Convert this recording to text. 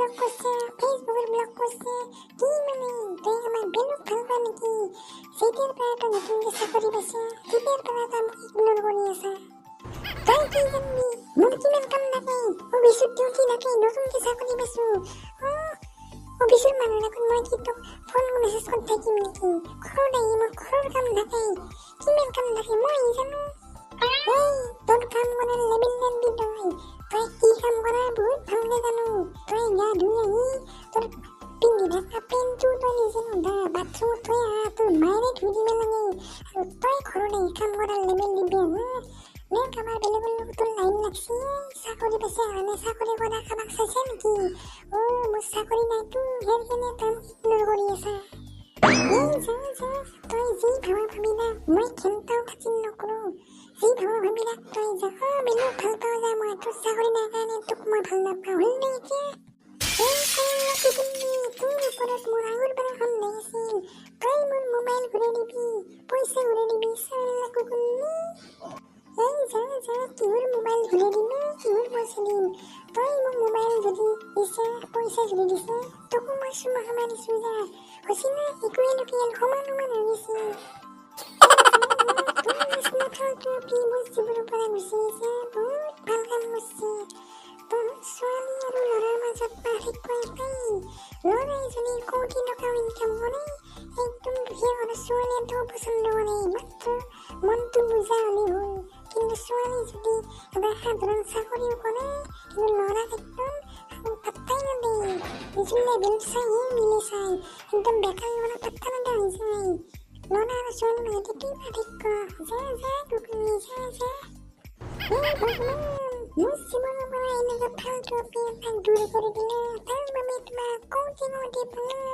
Block কৰিছে, ফেচবুকত block কৰিছে। কি মানে, তই আমাক বেলেগ ভাল পোৱা নেকি? যেতিয়াৰ পৰা তই নতুনকৈ চাকৰি পাইছা, তেতিয়াৰ পৰা তই মোক ইগন'ৰ কৰি আছা। তই কি জানবি মোৰ কিমান কাম থাকে? অফিচত ডিউটি থাকে, নতুনকৈ চাকৰি পাইছো। অফিচৰ মানুহৰ লগত মই কি তোক ফোন মেছেজ কৰি থাকিম নেকি? ঘৰত আহি মোৰ ঘৰৰ কাম থাকে, কিমান কাম থাকে মই জানো। এই তোৰ কাম কৰাৰ লেবেল নানবি তই। তই কি কাম কৰা বহুত ভালকে জানো। তই গা ধুই আহি তোৰ পিন্ধি থকা পেণ্টটো তই নিজে নুধা, বাথৰুমত থৈ আহা, তোৰ মায়েৰে ধুই দিব লাগে। আৰু তই ঘৰত আহি কাম কৰাৰ লেবেল দিবি হা? নে কাৰোবাৰ বেলেগৰ লগত তোৰ লাইন লাগছে? চাকৰি পাইছে কাৰণে চাকৰি কৰা কাৰোবাক চাইছে নেকি? অ' মোৰ চাকৰি নাইতো, সেইকাৰণে তই মোক ইগন'ৰ কৰি আছা। এই যা যা, তই যি ভাবা ভাবি থাক, মই ঘেণ্টাও খাতিৰ নকৰোঁ। যি ভাবা ভাবি থাক তই, যা। অ' বেলেগ ভাল পাওঁ যা, মই তোৰ চাকৰি নাই কাৰণে তোক মই ভাল নাপাওঁ হ'ল নে এতিয়া? এই চাল্লা কুকুৰনি, তোৰ ওপৰত মোৰ আগৰ পৰা সন্দেহ আছিল। তই মোৰ মোবাইল ঘূৰাই দিবি, পইচা ঘূৰাই দিবি, চাল্লা কুকুৰনি। এই যা যা, কিহৰ মোবাইল ঘূৰাই দিম, কিহৰ পইচা দিম? তই মোক মোবাইল যদি দিছা, পইচা যদি দিছা, তোকো মই চুমা খাবা দিছো যা। হৈছে না, একোৱে নকিয়াল, সমান সমান হৈ গৈছে। তোৰ নিচিনা ফাল্টু আপি মোৰ জীৱনৰ পৰা গুচি গৈছে, বহুত ভাল কাম কৰিছে। তহঁত ছোৱালী আৰু ল'ৰাৰ মাজত পাৰ্থক্য এটাই, ল'ৰাই যদি কোটি টকাও ইনকাম কৰে, একদম দুখীয়া ঘৰৰ ছোৱালী এটাও পচন্দ কৰে, মাত্ৰ মনটো বুজা হ'লেই হ'ল। কিন্তু ছোৱালী যদি এটা সাধাৰণ চাকৰিও কৰে, কিন্তু ল'ৰাক একদম পাত্তাই নিদিয়ে। নিজৰ লেভেল চাইহে মিলে চাই, একদম বেকাৰ ল'ৰা পাত্তা নিদিয়া হৈ যায়। ল'ৰা আৰু ছোৱালীৰ মাজত এইটোৱেই পাৰ্থক্য। যা যা কুকুৰনি, যা যা। হে ভগৱান, মোৰ জীৱনৰ পৰা এনেকুৱা ফাল্টু আপি এটাক দূৰ কৰি দিলে, তাৰ বাবে তোমাক কৌটি কৌটি প্ৰণাম।